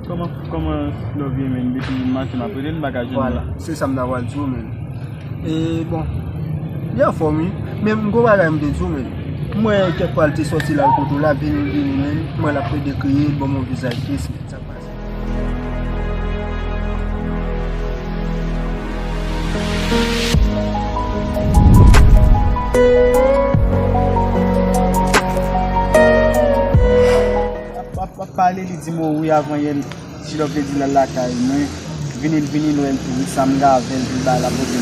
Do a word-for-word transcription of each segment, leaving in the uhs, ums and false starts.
Kòman, kòman Love ye, menn? Depi maten m ap rele l, m pa ka jwenn li. Vwala, se sa m ta pral di w, menn. E, bon, li anfòm, wi. Men m gon bagay m te di w, menn. M wè kèk pwa l te sòti la, l kote w la, vini, vini, menn. M wè l ap plede kriye, l ban m yon vizaj tris, menn. Sa k pase? W ap, w ap pale, li di m, o wi, avan yè, G-Love te di l al lakay mwen. Vini l vini, l wè l tou wi, sa m gen avè l, pou l bay la pote l.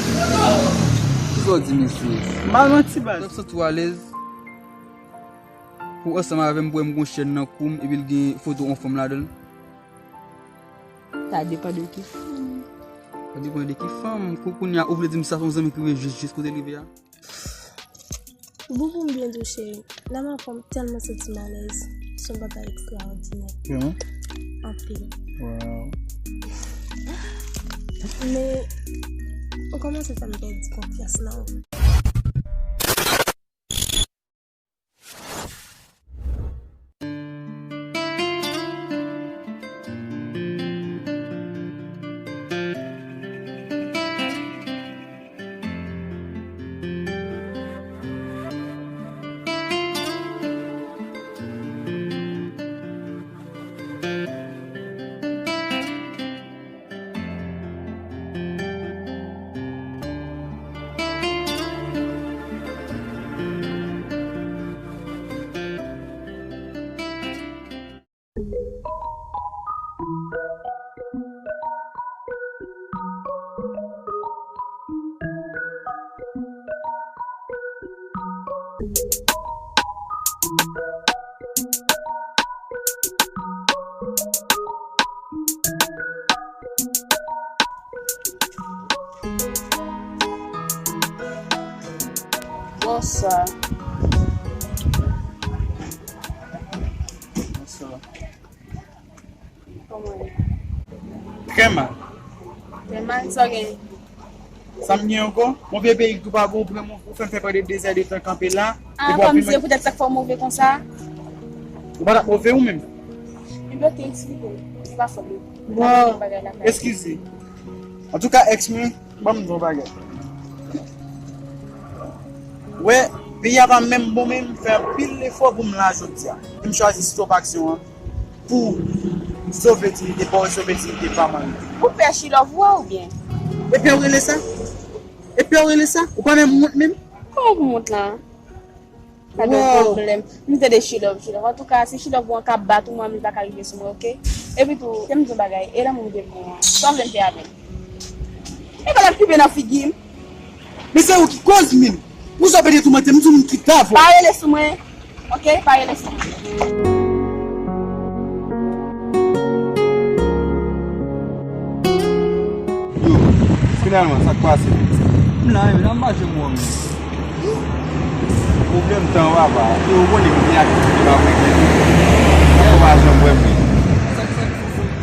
Kisa w di, mesye? M pa manti, baz. Love santi w alèz pou ansanm avè m, pou wè m gon chèn nan kou m, epi l gen foto yon fanm ladan l? Sa depann de ki fanm. Sa depann de ki fanm. Kou-, kounye a, ou vle di m sa se yon zanmi ki rive jis, jis kote l rive a? Pou, pou m byen di w, cheri, la m anfòm tèlman santi m alèz. Se yon bagay ekstraòdinè. Vrèman? Anpil. Wow. Men, ou kòmanse fè m pèdi konfyans nan ou. Bonswa. Bonswa. Kòman w ye? Trè mal. Trè mal, sa w gen? Sa m gen ankò? Yon vye peyi k tou pa bon, ou pran m, ou fè m fè prèske de zè de tan kanpe la. Ah, epi w ap vin mande. Kòmsi se poutèt sa k fè w move konsa? Ou pa t ap move ou menm? Ebyen, ok, eksplike m. Se pa fòt mwen. Bon, eskize. Antouka, èks mwen, ban m di w yon bagay. Wè, peyi a pa menm bon, men m fè anpil efò pou m la jodi a. E m chwazi stop aksyon an pou sove diyite pa w, sove diyite pa m an menm. Ou pè Chilòv ou a oubyen? E pè w rele sa? E pè w rele sa? Ou pa menm wont menm? Kòman pou m wont la? Pa gen pwoblèm. M tande Chilòv, Chilòv. Antouka, si Chilòv ou an k ap bat ou, mwen menm li pa ka rive sou mwen, ok? Epi tou, kite m di w yon bagay, e lanmou m gen pou ou an, sa w vle m fè avè l? E pa l ap kipe nan figi m. Men se ou ki koz, men. Pou sa w pete toumante m, m di w m kite avè w. Pa rele sou mwen, ok? Pa rele sou mwen. Yo, finalman, sa k pase menm? M la, menm, la m pa janm wè w menm. Pwoblèm tan, papa. Yo, ou konnen m gen aktivite m ap regle tou. Ou pa janm wè m menm. Sa, sa, sa,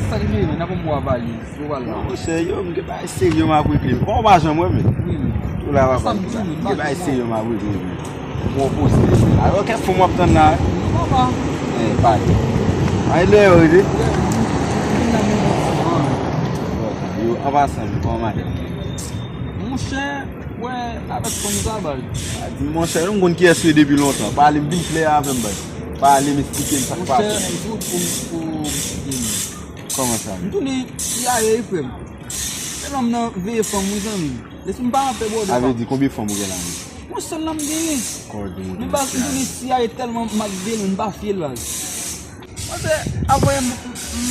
sa k genyen menm? N ap pran valiz. Yo, pral la. Monchè, yo, m gen bagay serye m ap regle. Ou pa janm wè m menm. Wi, wi. Ou la, papa. M gen bagay serye m ap regle menm. Bon, poze. Alò, kèk fanm w ap tann la? Non, papa. Eh, pa gen. Ay, lè yo rete? Yo, an pasan, kòman madanm? Monchè, wè, avèk fanm sa, baz. A di, monchè, nou konn kiyès ou ye depi lontan. Pale m, vin klè avè m, baz. Pale m, eksplike m sa k pase. Monchè, m di w pou, pou, pou, kòman sa? M tounen, si a ye, frè m. Se lòm nan veye fanm, wi, zanmi. Lèse m pa anpè bòdè. Sa vle di, konbyen fanm ou gen la menm? Yon sèl la m genyen. Kòd moun. Men baz, m tounen siyaye tèlman m ap veye l, m pa fiye l, baz. Paske, avan yè, m,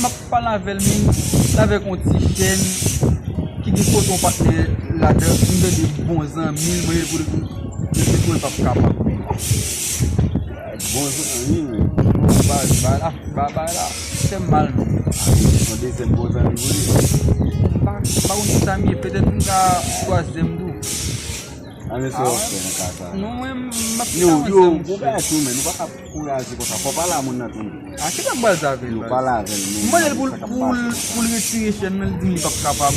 m ap pale avè l, men l avèk yon ti chèn ki gen foto yon patnè ladan, m tande bon zanmi l, mwen rele pou l, li di mwen p ap kapab. Bon zanmi, men. Baz, baz, la, baz, baz, la fè m mal, men. Yon dezyèm bon zanmi pou li. M pa, m pa konn kisa m ye, petèt m ka twazyèm tou. Ann, men sa w ap fè nan ka sa a? Non, mwen, m ap fè yon zanmi. Yo, yo, bon bagay tou, men nou pa ka kouraje konsa. Fò w pale a moun nan tou, men. A, kisa m pral di avè l, baz? Yo, pale avè l, men. M mande l pou l, pou l, pou l retire chèn nan, li di m li p ap kapab.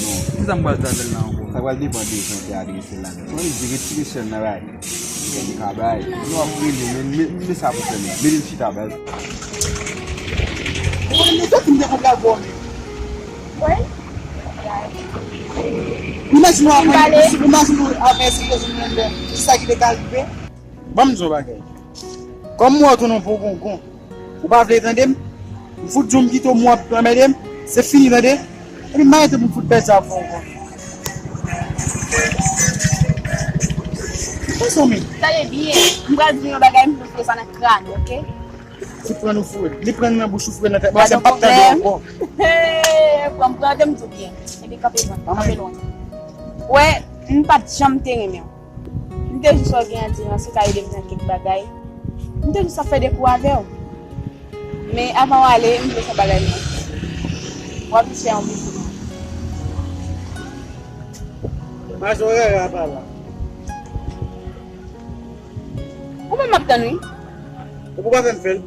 Non. Kisa m pral di avè l la ankò? Sa pral depann de jan w te adrese l la. Si w di retire chèn nan, bay. Li ka bay. Nou ap rele, men, men, men sa pou fè, men. Mete l chita, bay. Ou konnen nou tout? Bon, men. Wi. Imajine w ap, imajine w ap eseye jwenn menm lè, se sa ki te ka rive. Ban m di w yon bagay. Kòm m wè w tounen yon pwogongon, ou pa vle tande m? M fout di w m kite w, m w ap anmède m, se fini, tande? Epi m pa rete pou m fout pèdi sa pou w ankò. Mezanmi. Tande byen, m pral di w yon bagay, m fout foure sa nan kràn ou, oke? Fout pran nou foure. Li pran nan bouch ou, foure nan tèt. Bon, se m p ap tande ankò. Pran, pran, tande m di w byen. Epi kanpe lwen, kanpe lwen. Wè, m pa t janm te renmen w. M te jis wè w gen andirans, ou ka ede m nan kèk bagay. M te jis ap fè de kou avè w. Men avan w ale, m vle fè bagay mwen. W ap jis fè yon bizou. Majorè a pa la. Ou menm m ap tann wi. Ou pa fè m fè l.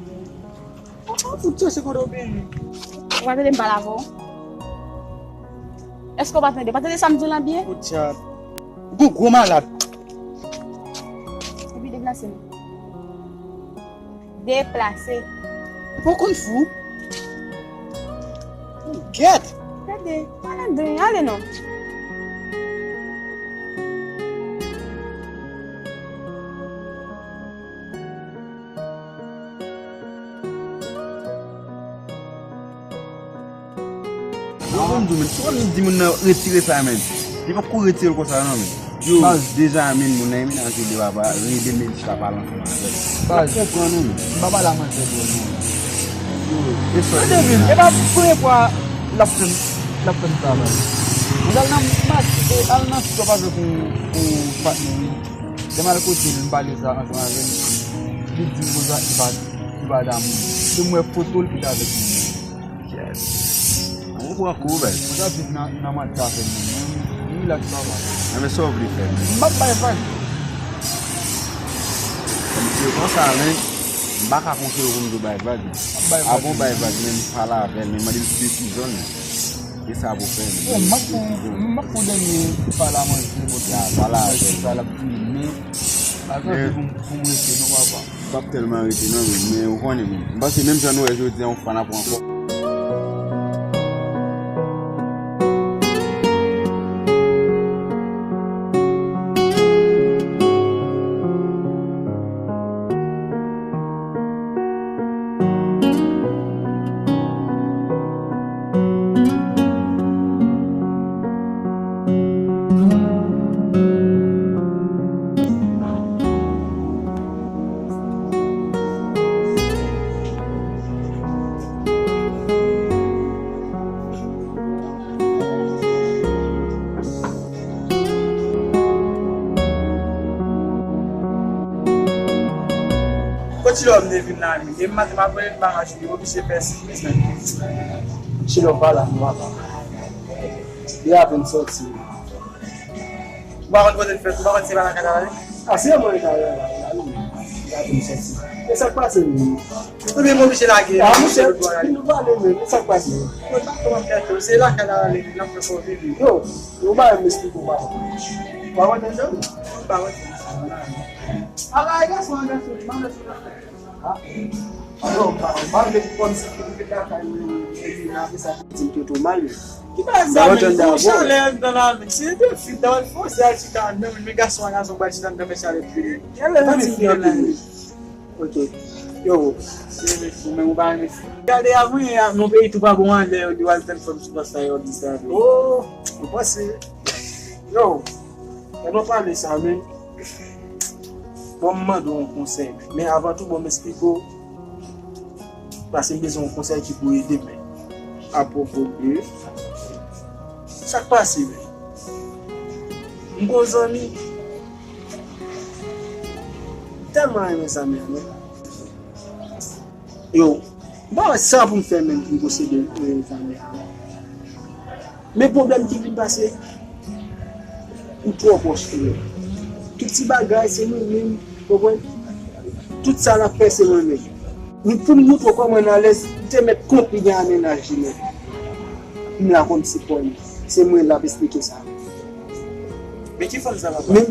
Ou fout chèche kote w byen. Ou pa tande m pale avè w? Èske w pa tande? Ou pa tande sa m di w lan byen? Ou tchap. Ou gon gwo malad. Epi deplase nou. Deplase. Ou konn fou? Ou gèt. Tande, pa nan dri, ale non. Yo, ban m di w, men, si w ap di moun nan retire sa, men, li p ap ko retire l konsa, non, men. Yo. Baz, deja, men, moun nan, men, nan jwe de papa, rele men, chita pale ansanm avè l. Baz. L ap konprann ou, men. M pa pale a manzè twò, non. Yo, e sòt. Tande, men, e pa premye fwa l ap fè m, l ap fè m travay. Mwen al nan mache, al nan sitwa pa fè pou, pou patnè, wi. Lè m al kote l, m pale sa ansanm avè l. Li di m konsa, li pa, li pa damou. Se m wè foto l ki t avèk moun. Yes. Ou pran kou, bèl. Mwen t ap viv nan, nan manti afè m, men m rilaks papa. Enben sa w vle fè, men? M p ap bay vag. Kòm se konsa, men, m pa ka konte w pou m di w bay vag. M ap bay vag. Avan w bay vag, men m pale avè l, men mande l si se ki zòn. E sa pou fè, men. Bon, m ap fè, m ap fè dènye pale a manje, bon, ya, pale avè l. Sa l ap fini, men, pa gen anpil pou m, pou m rete, non, papa. M p ap tèlman rete non, men, men ou konnen, men. M panse menm jan nou wè jodi a, yon fwa n ap wè ankò. Kot Chilò m te vin la, men. Depi maten m ap rele, m pa ka jwenn li, m oblije fè sipriz, men. Chilò pa la, non, papa. Li apèn sòti. Ou pa konn kote l fèt, ou pa konn si se pa lakay la l ale? A, se mwen ki ale la, la, wi. Li apèn sòti. E sa k pase, menm? Ebyen, m oblije lage. A, monchè, fin nou pale, menm. E sa k pase? Mwen pa konn kèt ou, se lakay la l ale, l ap fè kò vini. Yo, yo ba m esplike w, papa. Ou pa konn nan janm? Ou pa konn. Ala, e gason an, gason, li pa nan sou lakay. Ha? Non, pa, pa vle kòmsi pou vin lakay mwen, epi n ap fè sa. Di m trete w mal, men. Ki bagay sa, men? Gon chalè anndan la, men. Se de fi, dawòl fòse al chita anndan, men, men gason a gason pral chita anndan, men chalè pile. Gade lè fi a pile. Ok. Yo, se renmen fi, men ou pa renmen fi. Gade a mwen, a, nan peyi tou pa bon an, lè yo di w al tann fanm sou pòs la, yo di sa, men. Oh, ou panse? Yo, e bon pale sa, men. Bon, m mande w yon konsèy, men avan tou, bon, m esplike w, paske m bezwen yon konsèy ki pou ede m, men. Apwopo de sa k pase, men. M gon zanmi, m tèlman renmen zanmi an, men. Yo, m pa wè sa pou m fè menm pou m posede, e, zanmi an. Men pwoblèm ki vin pase, ou twò pwòch pou mwen. Tout ti bagay, se nou menm, konprann? Tout sa n ap fè, se mwen menm. Men pou m montre w kòman n alèz, m te mèt konpli gen a mennaj li menm. M la kòmsi pòl. Se mwen l ap esplike sa. Men ki fanm sa, papa? Men,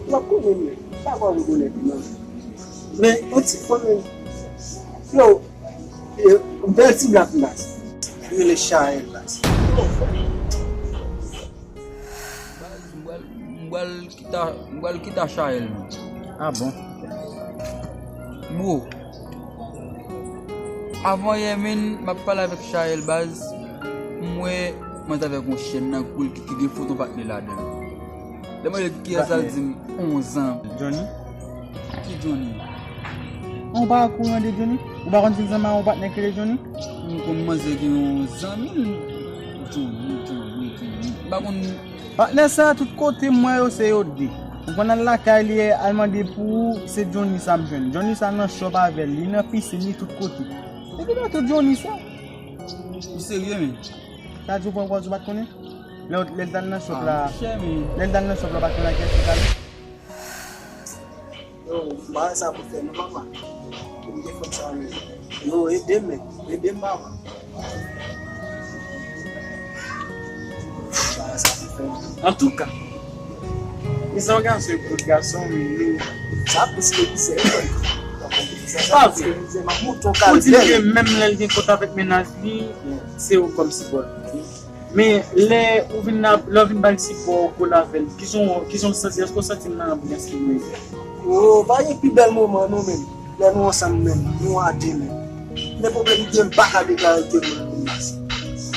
w ap konnen, men. Pa kwè w rekonèt li, non. Men, yon ti fanm, men. Yo, e, bèl ti blak m baz. Rele Chael la. Baz, m pral, m pral kite, m pral kite Chael, non. Ah bon? Bro, avan yè, menn, m ap pale avèk Chael, baz, m wè mwen t avèk yon chèn nan kou l ki, ki gen foto patnè ladan l. Lè m mande l kiyès, l di m, yon zanmi. Johnny? Ki Johnny? Ou pa okouran de Johnny? Ou pa konn se zanmi a yon patnè ki rele Johnny? M konn manzè gen yon zanmi l. Johnny, Johnny, Johnny. M pa konn. Patnè sa, tout kote m wè yo, se yo de. Ou konn al lakay li, al mande pou ou, se Johnny sa m jwenn. Johnny sa nan chòp avè l, li nan pisin, li tout kote. Se ki lòt Johnny sa? Ou serye, men? Sa di w pran pòz ou pa t konnen? Lè, lè l t al nan chòp la, lè l t al nan chòp la, ou pa t konnen ak kiyès li t ale? Yo, m pa wè sa pou fè non, papa. Pou m te fè sa menm. Yo, ede m, men. Ede m, papa. M pa wè sa pou fè non. Antouka, mizè yon gason e pou lòt gason, men nou, sa plis ke mizè, wi. Pa vre. Pou di m ke menm lè l gen kont avèk mennaj li, se ou kòm sipò l. Men lè ou vin la, lè w vin ba l sipò w kole avè l, kijan w, kijan w santi? Èske w santi l nan anbyans li menm? Oh, pa gen pi bèl moman non, menm. Lè nou ansanm menm, nou a de menm. Men pwoblèm li gen, m pa ka deklare ke mwen menm.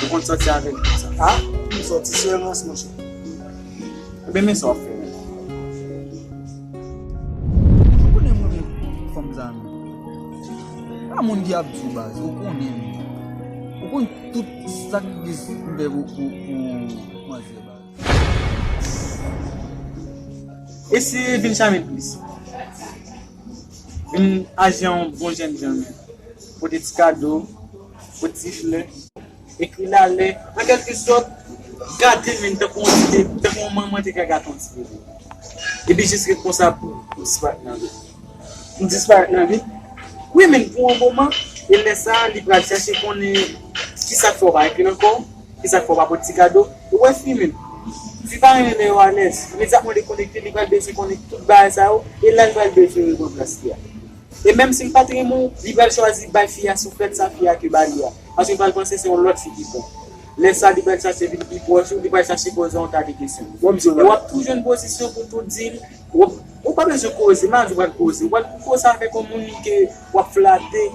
Ou konn sòti avè l konsa? Ah, m sòti se rans, monchè. Ebyen, men sa w ap fè menm. Ou konnen mwen renmen fanm sa menm. Pa moun ki ap di w baz, ou konnen menm. Ou konn tout sakrifis m fè pou, pou, pou manzè baz. Eseye vin chame plis. Vin aji an yon bon jènjan menm. Pote ti kado, pote ti flè. Ekri lalè, an kèlkesòt, gate menm tankou yon ti, tankou yon manman te ka gate yon ti bebe. Epi jis ret konsa pou, pou disparèt nan vi. M disparèt nan vi. Wi, menm pou yon moman, e lè sa a, li pral chache konnen kisa k fè w pa ekri l ankò, kisa k fè w pa pote ti kado. Ou wè fi menm. Fi pa renmen lè yo alèz. Imedyatman li konekte, li pral bezwen konnen tout bagay sa yo, e la li pral bezwen repran plas li a. E menm si l pa t renmen w, li pral chwazi bay fi a souflèt sa fi a te ba li a. Paske l pral panse se yon lòt fi ki bon. Lè sa, li pral chache vin pi pwòch ou, li pral chache poze yon ta de kesyon. E w ap tou jwenn pozisyon pou tou di l, w ap, ou pa bezwen koze, m a di w pral koze. Ou pral koze avèk yon moun ke w ap flate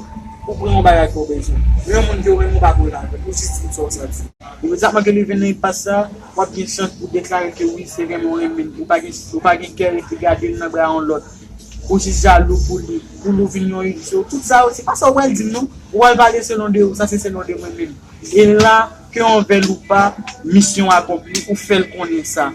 pou pran yon bagay ke w bezwen. Yon moun ke w renmen ou pa koze avè l, ou jis di l sa w santi. Imedyatman ke li vin nan enpas sa, w ap gen chans pou deklare ke wi, se vrèman w renmen l. Ou pa gen, ou pa gen kè rete gade l nan bra yon lòt. Ou jis jalou pou li, pou li w vin yon idyo. Tout sa yo, se pa sa w pral di m non. Ou pral pale selon de ou, sa se selon de mwen menm. E la, ke w vle ou pa, misyon akonpli, ou fè l konnen sa.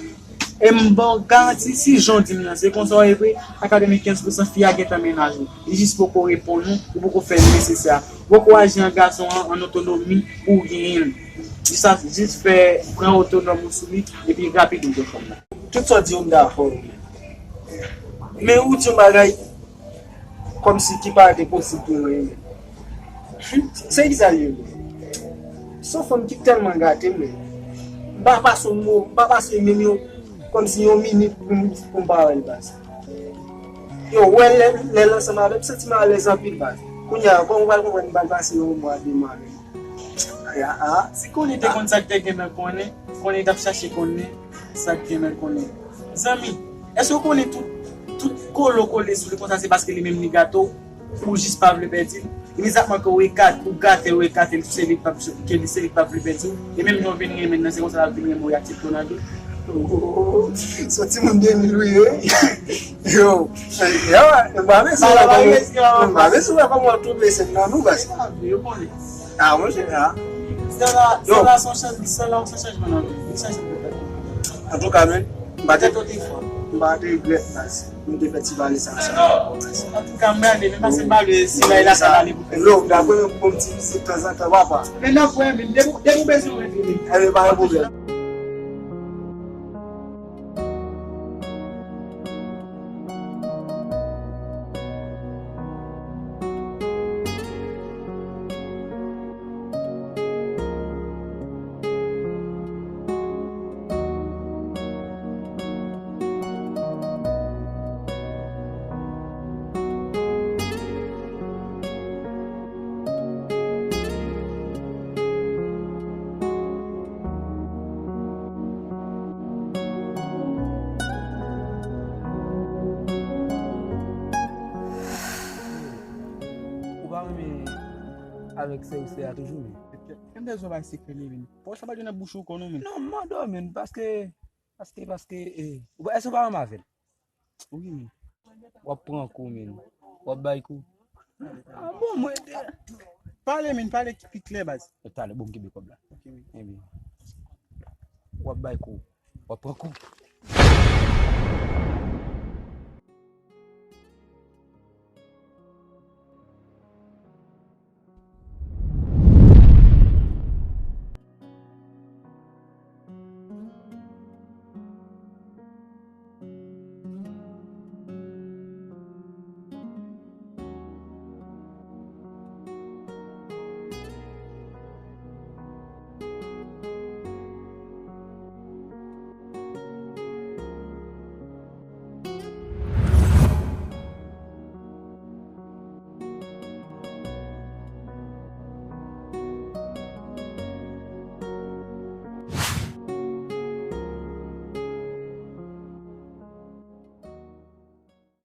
E m ba w garanti, si jan w di m nan, se konsa w ye vre, a katrevenkenz pousan fi a gentan mennaj ou. Li jis poko reponn ou, ou poko fè nesesè a. Ou poko aji an gason an, an otonomi pou w genyen l. Jis a, jis fè pran otonòm ou sou li, epi rapid ou jwenn fanm nan. Tout sa w di yo, m dakò. Men ou di yon bagay kòmsi ki pa te posib pou mwen menm. Se kisa l ye menm? Se yon fanm ki tèlman gate m, men m pa pase yon mo, m pa pase menm yon, kòmsi yon minit pou m, pou m pa wè l baz. Yo, wè lè, lè l ansanm avè m, m santi m alèz anpil baz. Kounye a, kòman w pral konprann m pral pase yon mwa, de mwa menm? Ya, a. Si konnen te konn sa k te gen nan konnen, konnen t ap chache konnen sa k gen nan konnen. Zanmi, èske w konnen tout, tout kole w kole sou li konsa se paske li menm li gate w, ou jis pa vle pèdi l? Imedyatman ke w ekate, ou gate, ou ekate l, se li k p ap, ke li, se li k p ap vle pèdi w. E menm jan w vin renmen l nan, se konsa l ap vin renmen w, y aksepte w nan tou. Oh, se yon timoun de mil wi, wi. Yo, yo, m pa bezwen wè kòman, m pa bezwen wè kòman w ap twouble sèn nan, non, baz. Ah, monchè, ah. Sè la, sè la, se yon chan-, sè la, se yon chanjman nan vi. Li chanje pou tèt. Antouka, menn, m pa te, m pa te regrèt, baz. M te fè ti bale sa ansanm avè w, baz. Antouka, m rale, men pase m bale, si bay la, sa ale pou fè. Lòk, dapre yon bon ti vizit tanzantan, papa. Men n ap wè, men depi, depi w bezwen, w rele. Enben, pa gen pwoblèm. Avèk sè ou sè a toujou, men. Kèm de zo bay sekrè li, men. Pòch sa pa gen nan bouch ou konn ou, men. Non, m mande w, men, paske, paske, paske, eh, ou pa, èske ou pa renmen avè l? Wi, men. W ap pran kou, men. W ap bay kou. Ah bon, mwen te. Pale, men, pale ki pi klè, baz. Talè, bon, m kenbe kòb la. Ok, men. Ebyen, w ap bay kou. W ap pran kou.